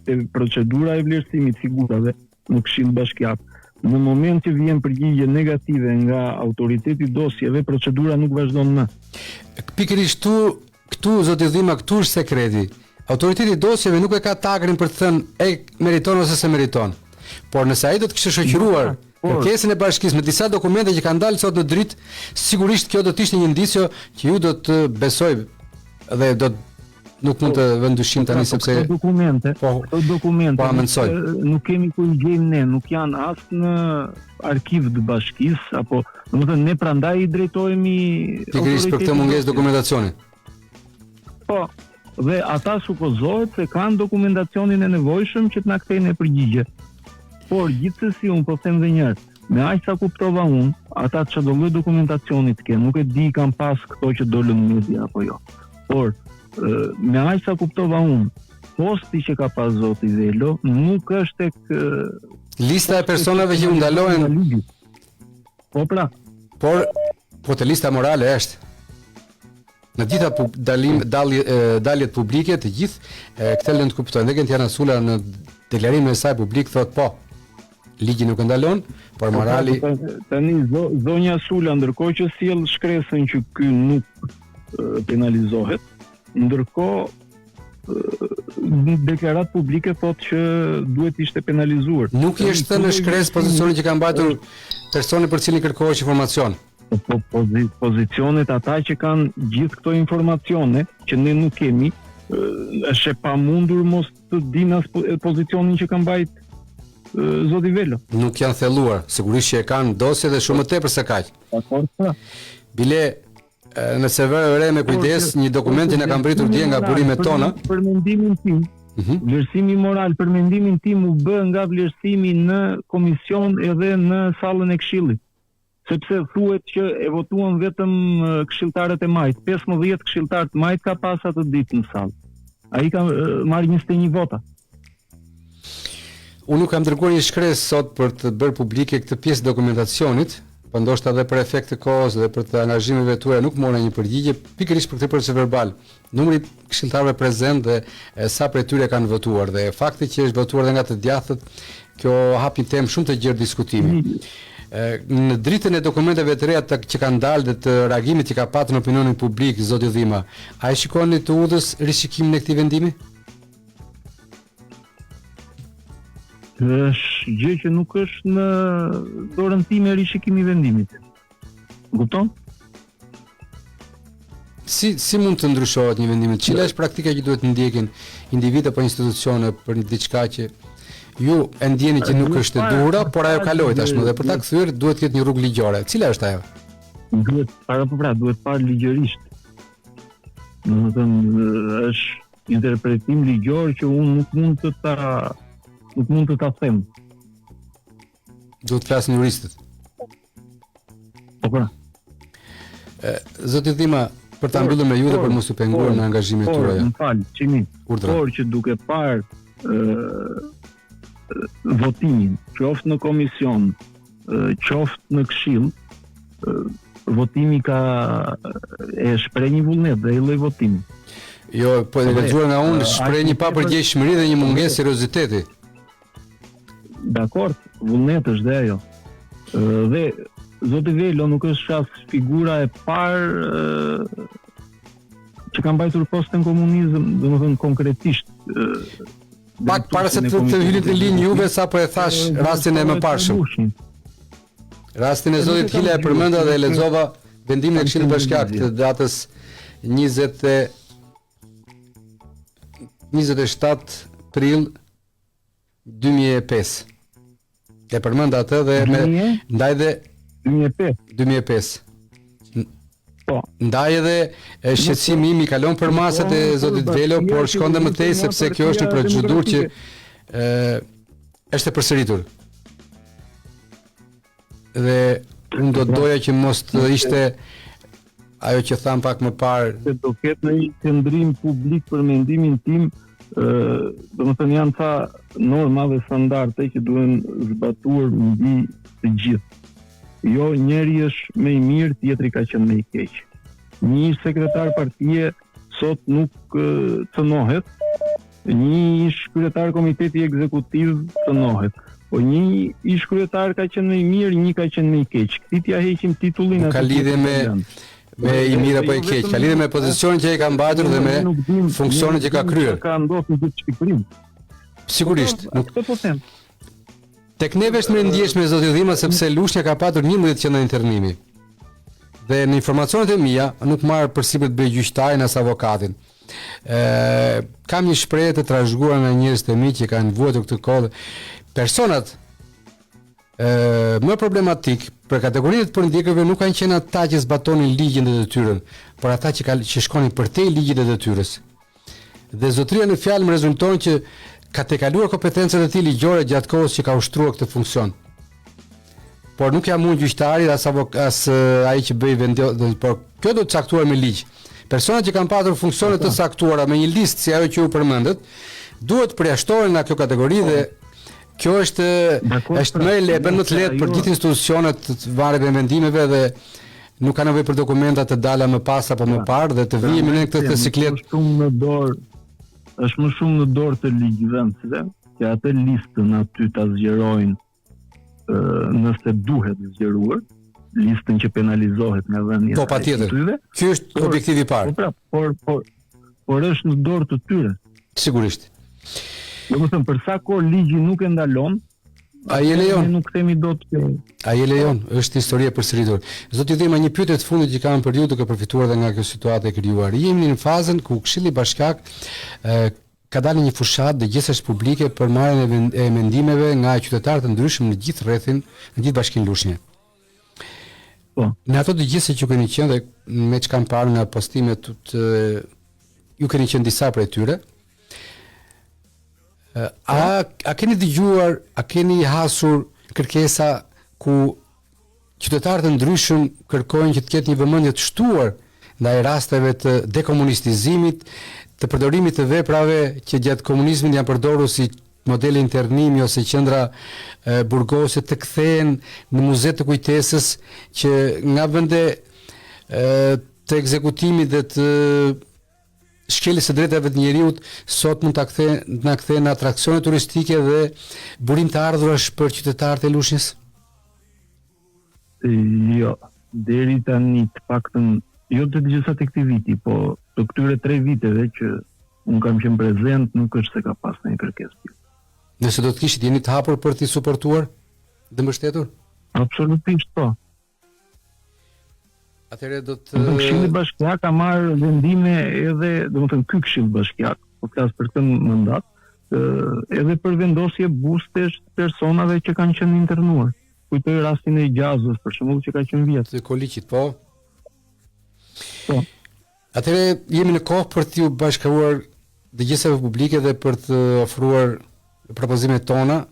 te procedura e vlerësimit figurave në Këshill Bashkiak, në moment që vjen përgjigje negative nga autoriteti i dosjeve, procedura nuk vazhdon më. Pikërisht këtu, këtu zoti Dhima, këtu është sekreti. Autoriteti i dosjeve nuk e ka tagrin për të thënë e meriton ose s'e meriton. Por nëse ai do të kishte shoqëruar kërkesën e bashkisë me disa dokumente që kanë dalë sot në dritë, sigurisht kjo do të ishte një indicio që ju do të besoj dhe do të nuk mund të vë në dyshim tani po, sepse këto dokumente, po, këto dokumente po hamendësoj. Nuk kemi ku i gjejmë ne, nuk janë as në arkiv të bashkisë apo, domethënë ne prandaj i drejtohemi pikërisht për këtë mungesë dokumentacioni. Po, dhe ata supozohet se kanë dokumentacionin e nevojshëm që të na kthejnë përgjigje. Por gjithsesi unë po them edhe një herë, me aq sa kuptova unë, ata çdo lloj dokumentacioni të kenë, nuk e di kanë pas këto që dolën në media apo jo. Por me aq sa kuptova unë, posti që ka pas zoti Velo nuk është tek lista e personave që u ndalohen. Po pra. Por po te lista morale është. Në gjitha dalim, dalje, daljet publike të gjithë këtë lënë të kuptojnë. Dhe Gentiana Sula në deklarimin e saj publik thotë po. Ligji nuk e ndalon, por po, morali po, tani zonja Sula ndërkohë që sjell shkresën që ky nuk penalizohet, ndërkohë në deklaratë publike thotë që duhet të ishte penalizuar. Nuk i është thënë në shkresë pozicionin që ka mbajtur personi për cilin kërkohesh informacion. Po, po, pozicionet ata që kanë gjithë këto informacione që ne nuk kemi, është e pamundur mos të dinë as pozicionin që ka mbajt zoti Velo. Nuk janë thelluar, sigurisht që e kanë dosje dhe shumë më tepër se kaq. Dakord, pra. Bile nëse vë re me kujdes një dokument që na ka mbërritur dje nga burimet tona. Për mendimin tim, mm -hmm. vlerësimi moral për mendimin tim u bë nga vlerësimi në komision edhe në sallën e këshillit. Sepse thuhet që e votuan vetëm këshilltarët e majtë, 15 këshilltarë të majtë ka pas atë ditë në sallë. Ai ka marrë 21 vota. Unë nuk kam dërguar një shkresë sot për të bërë publike këtë pjesë dokumentacionit. po ndoshta edhe për efekt të kohës dhe për të angazhimeve tuaja nuk mora një përgjigje pikërisht për këtë procesverbal. Numri i këshilltarëve prezent dhe e, sa prej tyre kanë votuar dhe fakti që është votuar edhe nga të djathtët, kjo hap një temë shumë të gjerë diskutimi. E, në dritën e dokumenteve të reja të, që kanë dalë dhe të reagimit që ka patur në opinionin publik zoti Dhima, a e shikoni të udhës rishikimin e këtij vendimi? Është gjë që nuk është në dorën time rishikimi i vendimit. Më kupton? Si si mund të ndryshohet një vendim? Cila është praktika që duhet të ndjekin individë apo institucione për një diçka që ju e ndjeni që nuk është e duhura, por ajo kaloi tashmë dhe për ta kthyer duhet të ketë një rrugë ligjore. Cila është ajo? Duhet para po pra, duhet parë ligjërisht. Domethënë është interpretim ligjor që unë nuk mund të ta nuk mund të ta them. Duhet të flasin juristët. Po pra. E, zoti Dhima, për ta mbyllur me ju dhe për mos u penguar në angazhimet tuaja. Më fal, Çimi. Por që duke parë ë votimin, qoftë në komision, qoftë në këshill, votimi ka e shpreh një vullnet dhe ai lloj votimi. Jo, po e lexuar nga unë, shpreh një papërgjegjshmëri dhe një mungesë serioziteti. Dakord, vullnet është dhe ajo. Dhe zoti Velo nuk është as figura e parë që ka mbajtur post në komunizëm, domethënë konkretisht Pak para se të, të hynit në linjë juve sapo e thashë rastin e mëparshëm. Rastin e zotit Hila e përmenda dhe e lexova vendimin e Këshillit Bashkiak të datës 20 27 prill 2005. E përmenda atë dhe me ndaj dhe 2005. 2005. Po. Ndaj edhe e shqetësimi im i kalon përmasat e zotit Velo, por shkon dhe më tej sepse kjo është një procedurë që ë është e përsëritur. Dhe unë do të doja që mos të ishte ajo që thamë pak më parë. Se do ketë në një qëndrim publik për mendimin tim, ë domethënë janë ca norma dhe standarde që duhen zbatuar mbi të gjithë. Jo njëri është më i mirë, tjetri ka qenë më i keq. Një sekretar partie sot nuk cënohet, një ish kryetar komiteti ekzekutiv cënohet. Po një ish kryetar ka qenë më i mirë, një ka qenë më i keq. Këtij t'ia heqim titullin atë. Ka lidhje me me i mirë apo i keq, ka lidhje me pozicionin që ai ka mbajtur dhe me funksionin që ka kryer. Ka ndodhur në gjithë Shqipërinë. Sigurisht, po, nuk po them. Tek neve është më e ndjeshme zoti Dhima sepse Lushnja ka patur 11 qendra internimi. Dhe në informacionet e mia nuk marr përsipër të bëj gjyqtarin as avokatin. Ë kam një shprehje të trashëguar nga njerëzit e mi që kanë vuajtur këtë kohë. Personat ë më problematik për kategorinë e të përndjekurve nuk kanë qenë ata që zbatonin ligjin dhe detyrën, por ata që kanë që shkonin përtej ligjit dhe detyrës. Dhe zotëria në fjalë më rezulton që ka tejkaluar kompetencat e tij ligjore gjatë kohës që ka ushtruar këtë funksion. Por nuk jam unë gjyqtari as avok, as ai që bëj vendim, por kjo do të caktuar me ligj. Personat që kanë patur funksione të caktuara me një listë si ajo që ju përmendët, duhet të përjashtohen nga kjo kategori dhe kjo është është pra, më e lehtë, bën më të lehtë për gjithë institucionet të marrin me vendimeve dhe nuk ka nevojë për dokumenta të dala më pas apo më parë dhe të vijemi në këtë siklet. Është shumë në dorë është më shumë në dorë të ligjvënësve që atë listën aty ta zgjerojnë nëse duhet zgjeruar listën që penalizohet nga dhënia. Po patjetër. Ky është por, objektivi i parë. Po pra, por por por është në dorë të tyre. Sigurisht. Domethënë për sa kohë ligji nuk e ndalon, Ai e lejon. Ne nuk themi dot që ai e lejon, është histori e përsëritur. Zoti Dhima, një pyetje të fundit që kam për ju duke përfituar edhe nga kjo situatë e krijuar. Jemi në fazën ku Këshilli Bashkiak ë ka dalë në një fushatë dëgjesash publike për marrjen e mendimeve nga qytetarë të ndryshëm në gjithë rrethin, në gjithë bashkinë Lushnjë. Po. Në ato dëgjesa që keni qenë dhe me ç'kam parë nga postimet të, ju keni qenë disa prej tyre. A a keni dëgjuar, a keni hasur kërkesa ku qytetarë të ndryshëm kërkojnë që të ketë një vëmendje të shtuar ndaj rasteve të dekomunistizimit, të përdorimit të veprave që gjatë komunizmit janë përdorur si modele internimi ose qendra burgosje të kthehen në muze të kujtesës që nga vende të ekzekutimit dhe të shkeljes së drejtave të njeriut sot mund ta kthejnë na kthehen në atraksione turistike dhe burim të ardhurash për qytetarët e Lushnjës? Jo, deri tani të paktën jo të dëgjesat e këtij viti, po të këtyre tre viteve që unë kam qenë prezent, nuk është se ka pas ndonjë kërkesë tillë. Nëse do të kishit, jeni të hapur për t'i suportuar dhe mbështetur? Absolutisht po. Atëherë do të Këshilli Bashkiak ka marrë vendime edhe, domethënë ky Këshill Bashkiak, po flas për këtë mandat, edhe për vendosje bustesh të personave që kanë qenë internuar. Kujtoj rastin e Gjazës, për shembull, që ka qenë vjet. Të Koliqit, po. Po. Atëherë jemi në kohë për t'iu bashkuar dëgjesave publike dhe për të ofruar propozimet tona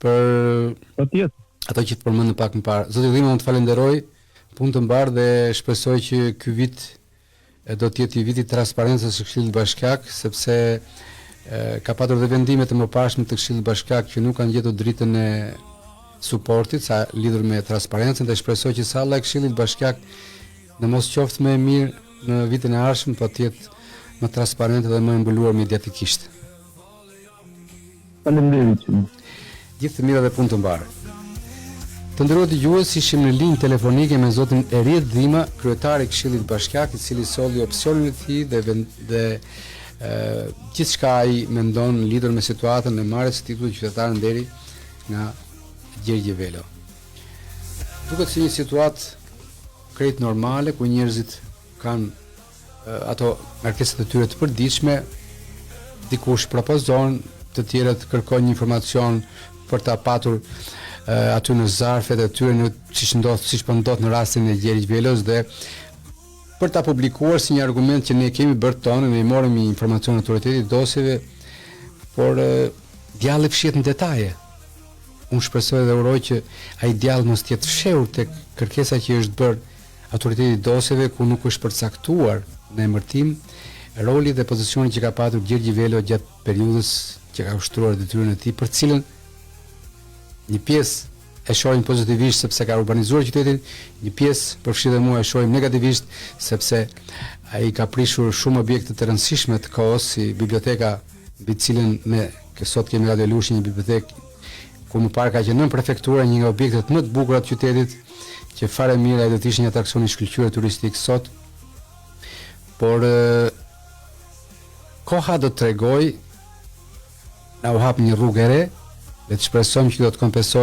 për Patjetër. Ato që të përmendëm pak më parë. Zoti Dhima, unë të falenderoj, punë të mbarë dhe shpresoj që ky vit do të jetë i viti i transparencës së Këshillit Bashkiak, sepse ka patur dhe vendime të mëparshme të Këshillit Bashkiak që nuk kanë gjetur dritën e suportit sa lidhur me transparencën dhe shpresoj që salla e Këshillit Bashkiak në mos qoftë më e mirë në vitin e ardhshëm, po të jetë më transparente dhe më e mbuluar mediatikisht. Faleminderit shumë. Gjithë të mirat dhe punë të mbarë. Të nderuar dëgjues, ishim në linjë telefonike me zotin Eriet Dhima, kryetar i Këshillit Bashkiak, i cili solli opsionin e tij dhe dhe gjithçka ai mendon lidhur me situatën e marrjes së titullit qytetar nderi nga Gjergji Velo. Duket si një situatë krejt normale ku njerëzit kanë ato ngarkesat e tyre të përditshme, dikush propozon, të tjerët kërkojnë një informacion për ta patur aty në zarfet e tyre në siç ndodh, siç po ndodh në rastin e Gjergj Velos dhe për ta publikuar si një argument që ne kemi bërë tonë, ne i morëm një informacion autoritetit të dosjeve, por djalli fshihet në detaje. Unë shpresoj dhe uroj që ai djall mos të jetë fshehur tek kërkesa që i është bërë Autoritetit të Dosjeve ku nuk është përcaktuar në emërtim roli dhe pozicioni që ka patur Gjergji Velo gjatë periudhës që ka ushtruar detyrën e tij për të cilën një pjesë e shohim pozitivisht sepse ka urbanizuar qytetin, një pjesë përfshi dhe mua e shohim negativisht sepse ai ka prishur shumë objekte të rëndësishme të kohës si biblioteka mbi të cilën ne sot kemi Radio Lushnjën, një bibliotekë ku më parë ka qenë nënprefektura, një nga objektet më të bukura të qytetit, që fare mirë ai do të ishte një atraksion i shkëlqyer turistik sot. Por koha do të tregojë na u hap një rrugë e re, le të shpresojmë që do të kompensohet.